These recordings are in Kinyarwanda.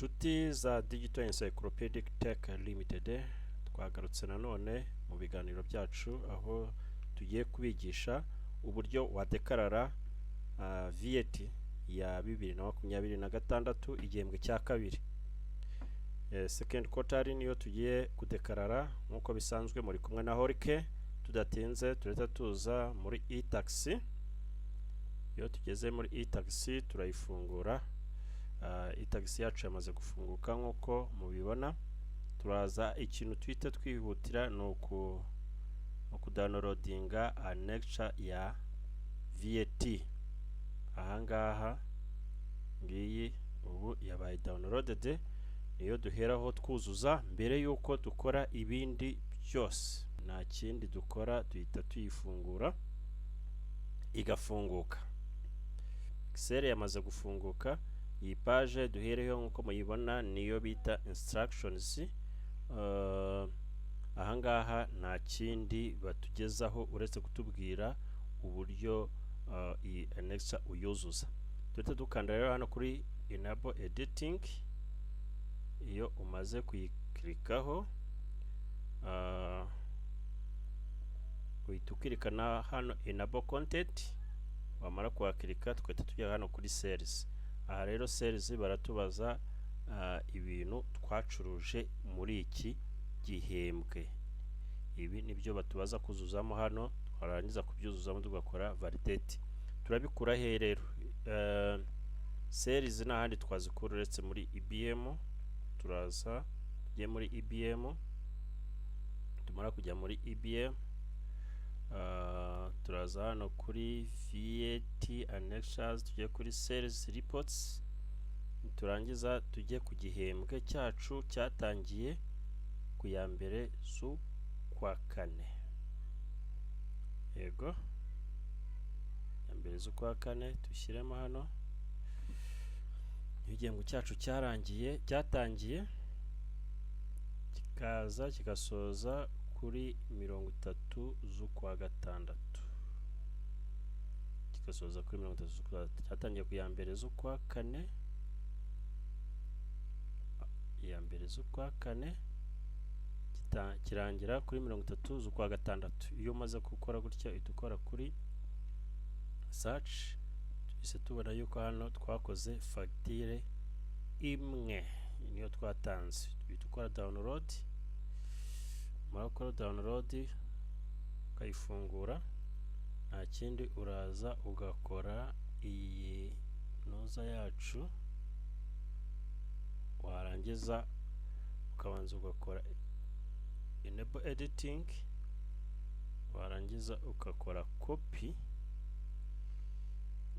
Nshuti za Digital Encyclopedic Tech Limited, twagarutse nanone mu biganiro byacu, aho tugiye kubigisha uburyo wadekarara VAT ya 2026, igihembwe cya kabiri. Second quarter niyo tugiye kudekarara. Nk'uko bisanzwe, muri kumwe na Horike. Tudatinze, turahita tuza muri e-tax. Iyo tugeze muri e-tax turayifungura. E-tax yacu yamaze gufunguka nk'uko mubibona. Turaza, ikintu tuhita twihutira ni ukudownloadinga annexure ya VAT. Ahangaha ngiyi, ubu yabaye downloaded, niyo duheraho twuzuza mbere y'uko dukora ibindi byose. Nta kindi dukora, duhita tuyifungura igafunguka. Excel yamaze gufunguka. Iyi page duhereho, nk'uko muyibona, niyo bita instructions. Ahangaha nta kindi batugezaho uretse kutubwira uburyo iyi annexure uyuzuza. Duhita dukanda rero hano kuri enable editing. Iyo umaze kuyikirikaho, uhita ukirikana hano enable content. Wamara kuhakirika, tugahita tujya hano kuri sales. Aha rero sales baratubaza ibintu twacuruje muri iki gihembwe. Ibi nibyo batubaza kuzuzamo hano. Twarangiza kubyuzuzamo, tugakora validate. Turabikura he rero? Sales n'ahandi twazikura uretse muri EBM. Turaza tujye muri EBM. Tumara kujya muri EBM, turaza hano kuri VAT annexures, tujye kuri sales reports. Turangiza tujye ku gihembwe cyacu cyatangiye ku ya 1 z'ukwa kane. Yego, ya 1 z'ukwa kane dushyiremo hano. Iyo igihembwe cyacu cyarangiye, cyatangiye, kikaza kigasoza kuri 30 z'ukwa gatandatu, kigasoza kuri 30 z'ukwa gatandatu. Cyatangiye ku ya 1 z'ukwa kane, iya 1 z'ukwa kane, kirangira kuri 30 z'ukwa gatandatu. Iyo umaze gukora gutya, uhita ukora kuri search. Tuhise tubona yuko hano twakoze fagitire imwe, niyo twatanze. Uhita ukora download. Umara gukora download, ukayifungura, nta kindi, uraza ugakora iyi noza yacu. Warangiza ukabanza ugakora enable editing, warangiza ugakora copy,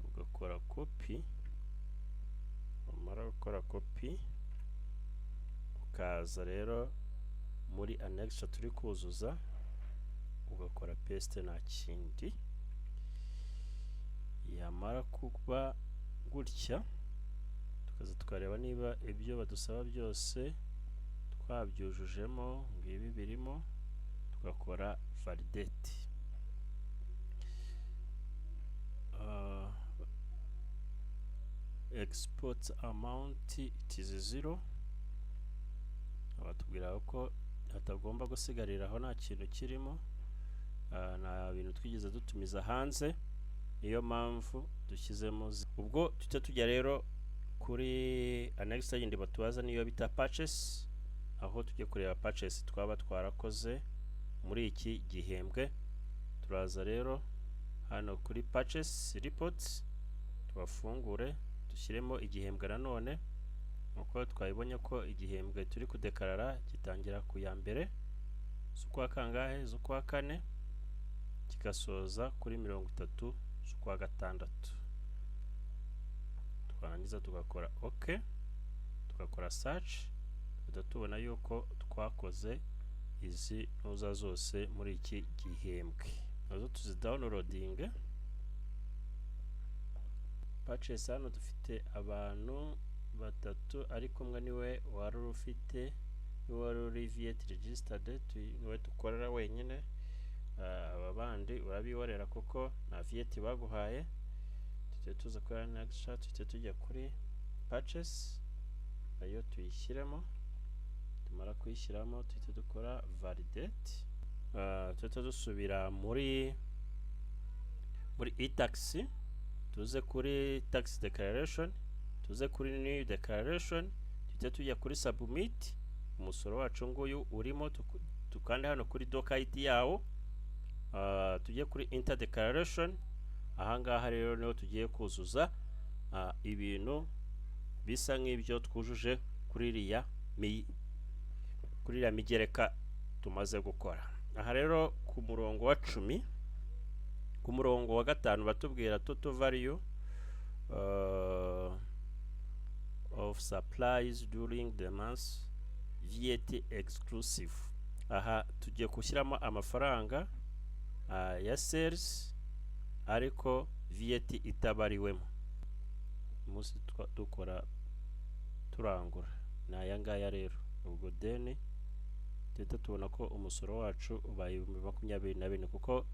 ugakora copy. Wamara gukora copy, ukaza rero muri annexure turi kuzuza, ugakora paste, nta kindi. Yamara kuba gutya, tukaza tukareba niba ibyo badusaba byose twabyujujemo. Ngibi birimo, tugakora validate. Export amount, it is zero. Batubwira ko hatagomba gusigarira aho, nta kintu kirimo. Nta bintu twigeze dutumiza hanze, niyo mpamvu dushyizemo. Ubwo tujya tujya rero kuri annexe yindi batubaza, niyo bita purchase, aho tujya kureba purchase twaba twarakoze muri iki gihembwe. Turaza rero hano kuri purchase reports, tubafungure, dushyiremo igihembwe nanone, nkuko twabibonye ko igihembwe turi kudekarara gitangira ku ya 1 z'ukwa kangahe? Z'ukwa kane, kigasoza kuri 30 z'ukwa gatandatu. Twarangiza tugakora ok, tugakora search, tugahita tubona yuko twakoze izi ntuza zose muri iki gihembwe, nazo tuzidownloadinge. Purchase, hano dufite abantu batatu, ariko umwe niwe wari ufite, niwe wari uri VAT registered, niwe dukorera wenyine. Aba bandi urabihorera kuko nta VAT baguhaye. Tujye tuza kuri annexure, tujye tujya kuri purchase, nayo Tuyishyiremo, tumara kuyishyiramo tuhite dukora validate. Tuhite dusubira muri e-tax, tuze kuri tax declaration, tuze kuri new declaration, tuhite tujya kuri submit. Umusoro wacu nguyu urimo, tukande hano kuri doc ID yawo, tujye kuri enter declaration. Ahangaha rero niho tugiye kuzuza ibintu bisa nk'ibyo twujuje kuri iriya migereka tumaze gukora. Aha rero ku murongo wa 10, ku murongo wa 5 batubwira total value of supplies during the month, VAT exclusive. Aha tugiye gushyiramo amafaranga ya sales ariko VAT itabariwemo. Umunsi dukora turangura ni aya ngaya rero. Ubwo then duhita tubona ko umusoro wacu ubaye 24,000, kuko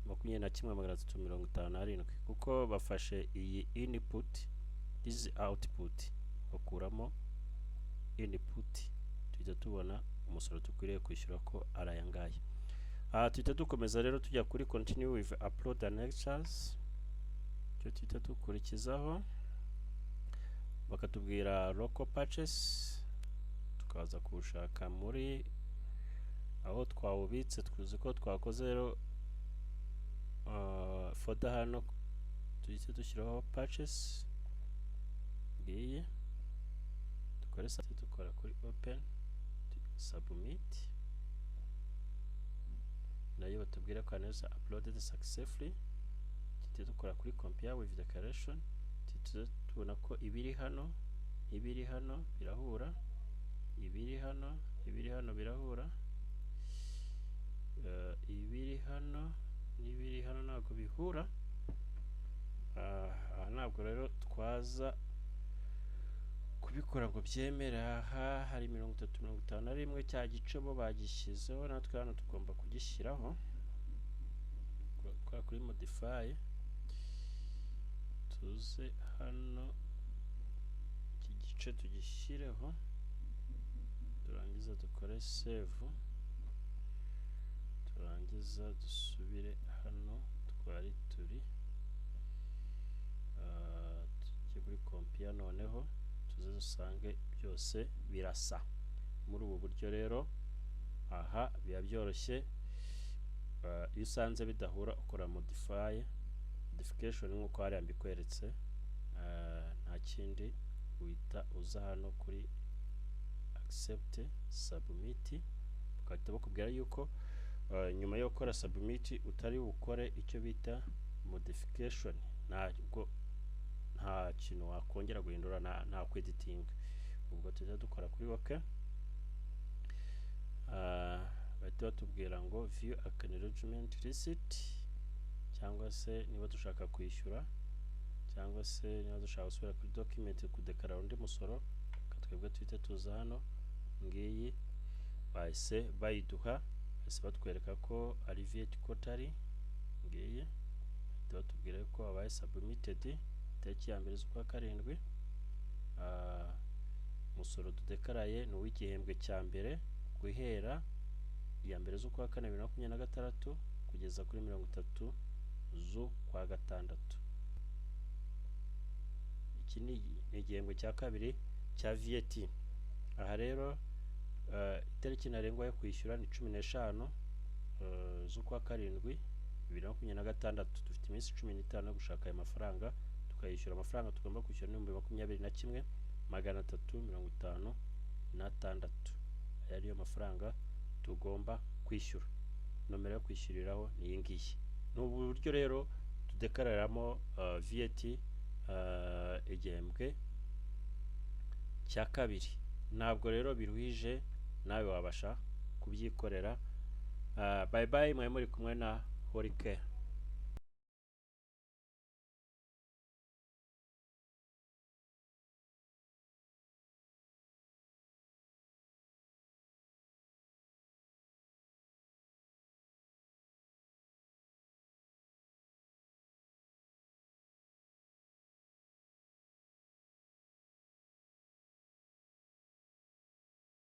21,357, kuko bafashe iyi input, this output, bakuramo input, duhita tubona umusoro dukwiriye kwishyura ko ari aya ngaya. Aha tuhita dukomeza rero tujya kuri continue with upload annexures. Icyo tuhita dukurikizaho, bakatubwira local purchase, tukaza kuwushaka muri aho twawubitse. Tuzi ko twakoze rero folder hano, tuhite dushyiraho purchase ngiyi, dukore dukora kuri open, submit, nayo batubwira ko neza uploaded successfully. Tuhite dukora kuri compare with declaration, tuhite tubona ko ibiri hano n'ibiri hano birahura, ibiri hano ibiri hano birahura, ibiri hano n'ibiri hano ntabwo bihura. Aha ntabwo rero twaza kubikora ngo byemere. Aha hari 30 51, cya gice bo bagishyizeho, natwe hano tugomba kugishyiraho. Gukora kuri modify, tuze hano iki gice tugishyireho, turangiza dukore save, turangiza dusubire hano twari turi, tujye kuri compare, noneho tuze dusange byose birasa. Muri ubu buryo rero aha biba byoroshye. Iyo usanze bidahura ukora modification nk'uko hariya mbikweretse. Nta kindi, uhita uza hano kuri accept, submit, bagahita bakubwira yuko nyuma yo gukora submit utari bukore icyo bita modification, ntabwo nta kintu wakongera guhindura, nta kweditinga. Ubwo tujya dukora kuri OK. Bahita batubwira ngo view acknowledgement receipt, cyangwa se niba dushaka kwishyura, cyangwa se niba dushaka gusubira kuri document kudekarara undi musoro. Reka twebwe tuhite tuza hano, ngiyi bahise bayiduha, bahise batwereka ko ari VAT quarterly ngiyi. Bahita batubwira ko wabaye submitted tariki ya 1 z'ukwa 7. Umusoro dudekaraye ni uw'igihembwe cya mbere, guhera iya 1 z'ukwa 4 2026 kugeza kuri 30 z'ukwa 6. Iki ni igihembwe cya kabiri cya VAT. Aha rero itariki ntarengwa yo kwishyura ni 15 z'ukwa 7 2026. Dufite iminsi 15 yo gushaka ayo mafaranga tukayishyura. Amafaranga tugomba kwishyura ni 21,356. Aya ariyo mafaranga tugomba kwishyura. Nomero yo kwishyuriraho ni iyi ngiyi. Ni ubu buryo rero tudekararamo VAT igihembwe cya kabiri. Ntabwo rero biruhije, nawe wabasha kubyikorera. Bye bye, mwari muri kumwe na Horike.